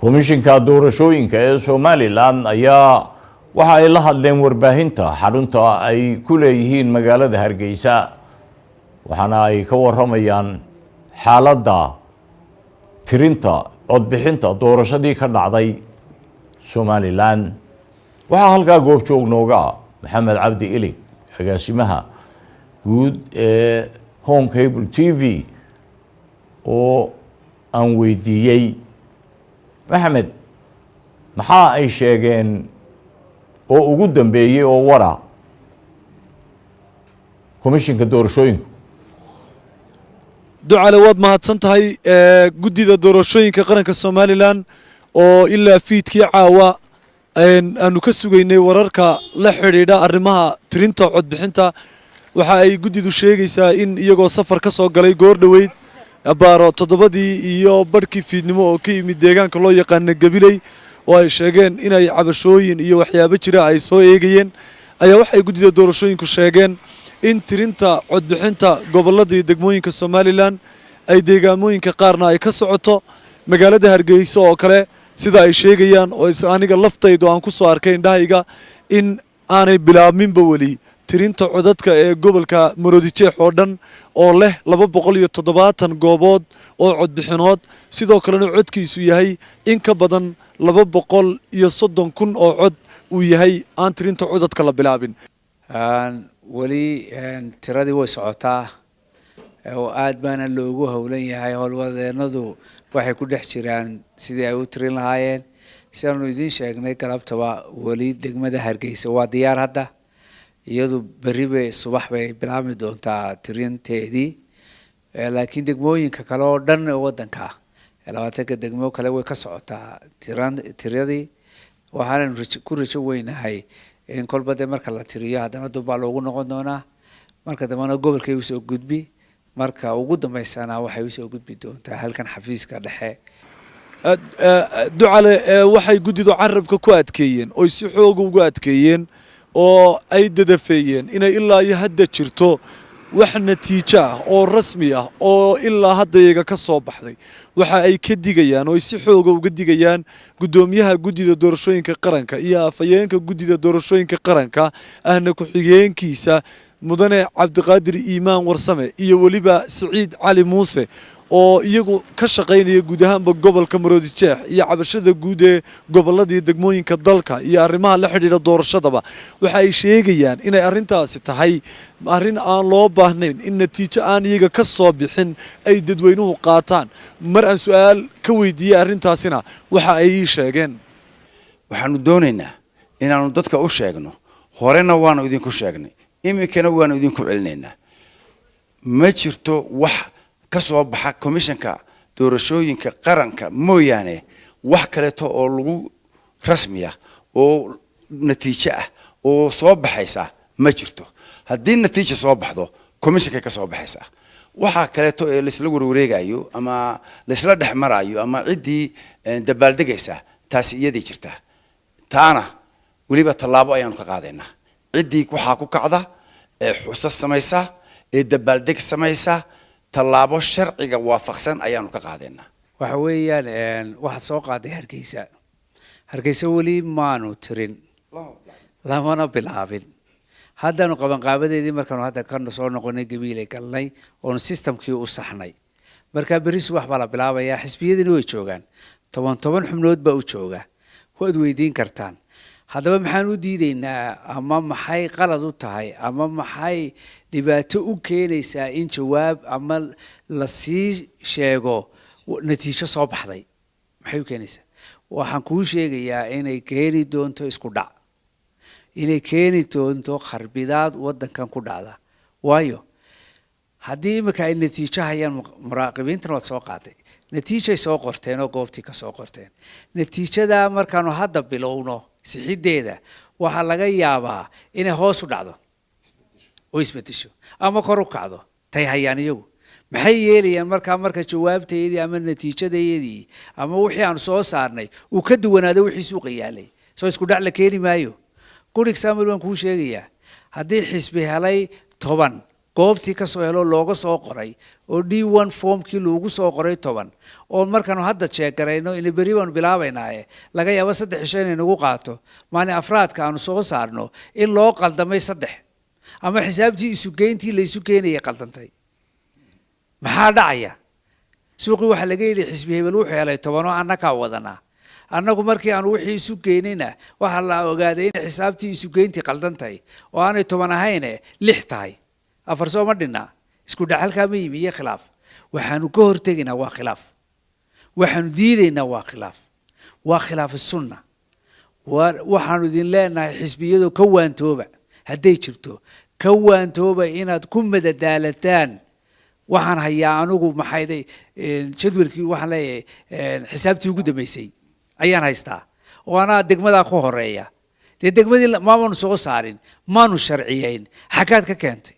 Komishinka doorashooyinka ee Somaliland ayaa waxa ay la hadleen warbaahinta xarunta ay ku leeyihiin magaalada Hargeysa, waxaana ay ka waramayaan xaaladda tirinta codbixinta doorashadii ka dhacday Somaliland. Waxaa halkaa goobjoog nooga ah Maxamed Cabdi Ilig, agaasimaha guud ee Horn Cable TV, oo aan weydiiyey: Maxamed, maxaa ay sheegeen oo ugu dambeeyey oo wara komishinka doorashooyinku? Ducale, waad mahadsan tahay. Guddida doorashooyinka qaranka Somaliland oo ilaa fiidkii caawa aanu ka sugaynay wararka la xidhiidha arrimaha tirinta codbixinta, waxa ay guddidu sheegaysaa in iyagoo safar ka soo galay goor dhoweyd abaaro 7dii iyo barhkii fiidnimo oo ka yimid deegaanka loo yaqaana Gabiley, oo ay sheegeen inay cabashooyin iyo waxyaabo jira ay soo eegayeen, ayaa waxay guddida doorashooyinku sheegeen in tirinta codbixinta gobolada iyo degmooyinka Somaliland ay deegaamooyinka qaarna ay ka socoto. Magaalada Hargeysa oo kale, sida ay sheegayaan oo aniga laftaydu aan ku soo arkay indhahayga, in aanay bilaabminba weli tirinta codadka ee gobolka Maroodijeex oo dhan oo leh 270 goobood oo codbixinood, sidoo kalena codkiisu yahay in ka badan 230,000 oo cod uu yahay, aan tirinta codadka la bilaabin. Weli tiradii way socotaa oo aad baana loogu howlan yahay. Howlwadeenadu waxay ku dhex jiraan sidii ay u tirin lahaayeen. Sidaanu idiin sheegnay galabtaba, weli degmada Hargeysa waa diyaar hadda, iyadu berri bay subax bay bilaabmi doontaa tirinteedii, laakiin degmooyinka kale oo dhan ee waddanka, 20ka degmo kale, way ka socotaa tiran tiradii. Waxaananu ku rajo weynahay in kolba dee marka la tiriyo haddana dub baa loogu noqon doonaa, marka dambena gobolkay usoo gudbi, marka ugu dambeysana waxay usoo gudbi doontaa halkan xafiiska dhexe. Ducale, waxay guddidu carabka ku adkeeyeen oy si xooga ugu adkeeyeen oo ay dadafeeyeen inay ilaa iyo hadda jirto wax natiijo ah oo rasmi ah oo ilaa hadda iyaga ka soo baxday. Waxa ay ka digayaan oo ay si xooga uga digayaan guddoomiyaha guddida doorashooyinka qaranka iyo afhayeenka guddida doorashooyinka qaranka ahna ku-xigeenkiisa, mudane Cabdiqaadir Iimaan Warsame iyo weliba Siciid Cali Muuse, oo iyagu ka shaqaynaya guud ahaanba gobolka Maroodi Jeex iyo cabashada guud ee gobolada iyo degmooyinka dalka iyo arrimaha la xidhiidha doorashadaba. Waxa ay sheegayaan inay arrintaasi tahay arrin aan loo baahnayn, in natiijo aan iyaga ka soo bixin ay dadweynuhu qaataan. Mar aan su-aal ka weydiiyey arrintaasina, waxa ay ii sheegeen: Waxaanu doonaynaa inaanu dadka u sheegno, horena waanu idinku sheegnay, iminkana waanu idinku celinaynaa, ma jirto wax ka soo baxa commissionka doorashooyinka qaranka mooyaane wax kaleeto oo lagu rasmiya oo natiijo ah oo soo baxaysa ma jirto. Haddii natiija soo baxdo, commissionkay ka soo baxaysaa. Waxaa kaleeto ee laisla warwareegayo ama laisla dhex marayo ama ciddii dabaaldegaysa, taasi iyaday jirtaa. Taana weliba tallaabo ayaanu ka qaadaynaa ciddii waxaa ku kacda ee xusas samaysa ee dabaaldeg samaysa, tallaabo sharciga waafaqsan ayaanu ka qaadaynaa. Waxa weeyaan, waxaad soo qaaday Hargeysa. Hargeysa weli maanu tirin, lamana bilaabin. Haddaanu qabanqaabadeedii markaanu hadda ka soo noqonay Gabiilay galnay oonu systemkii u saxnay. Marka berri subax baa la bilaabayaa. Xisbiyadiina way joogaan, 10 10 xubnood baa u jooga, waad weydiin kartaan. Haddaba maxaan u diideynaa ama maxay qalad u tahay ama maxay dhibaato u keenaysaa in jawaab ama la sii sheego natiijo soo baxday? Maxay u keenaysaa? Waxaan kuu sheegayaa inay keeni doonto isku dhac, inay keeni doonto kharbidaad waddankan ku dhacda. Waayo, haddii imika ay natiijo hayaan muraaqibiintana waad soo qaaday, natiijay soo qorteen oo goobtii ka soo qorteen, natiijadaa markaanu hadda bilowno sixiddeeda, waxaa laga yaabaa inay hoos u dhacdo oo isbedesho ama kor u kacdo tay hayaan iyagu. Maxay yeelayaan markaa marka jawaabtayadii ama natiijadayadii ama wixii aanu soo saarnay uu ka duwanaado wixii suuqa yaalay? Soo isku dhac la keeni maayo. Good example baan kuu sheegayaa: haddii xisbi helay 10 Goobtii ka soo helo looga soo qoray oo D1 formkii loogu soo qoray 10, oo markaanu hadda jeegarayno ina beri baanu bilaabaynaaye, laga yaabo 3 cisho inay nagu qaato, maalin afraadka aanu soo saarno in loo qaldamay 3 ama xisaabtii isugeyntii la isu keenayay qaldantay, maxaa dhacaya? Suuqii waxaa laga yidhi xisbi hebel wuxuu helay 10 oo annagaa wadanaa. Annagu markii aanu wixii isu geynayna waxaa la ogaaday in xisaabtii isugeyntii qaldan tahay oo aanay 10 ahayne 6 tahay, 4 sooma dhinna. Isku dhaxalkaa ma yimi iyo khilaaf? Waxaanu ka hortegaynaa waa khilaaf, waxaanu diidaynaa waa khilaaf, waa khilaaf sunna. Waxaanu idin leenahay xisbiyadu ka waantooba, hadday jirto ka waantooba inaad ku madadaalataan. Waxaan hayaa anigu maxayday jadwalkii, waxaan leeyahay xisaabtii ugu dambeysay ayaan haystaa oo anaa degmadaa ku horeeya. Dee degmadii maamanu soo saarin, maanu sharciyeyn, xaggaad ka keentay?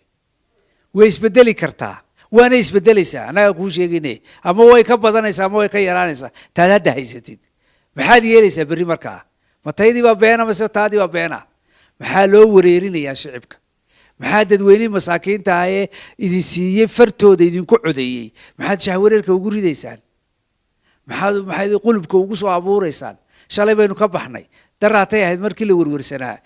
Way isbedeli kartaa, waana isbedelaysaa, annagaa kuu sheegayne, ama way ka badanaysaa ama way ka yaraanaysaa taad hadda haysatid. Maxaad yeelaysaa berri markaa? Ma taydii baa beena mase taadii baa beena? Maxaa loo wareerinayaa shicibka? Maxaa dadweynihii masaakiinta ah ee idin siiyey fartooda idinku codeeyey maxaad shahwareerka ugu ridaysaan? Maxaad qulubka ugu soo abuuraysaan? Shalay baynu ka baxnay, daraatay ahayd markii la werwersanaa.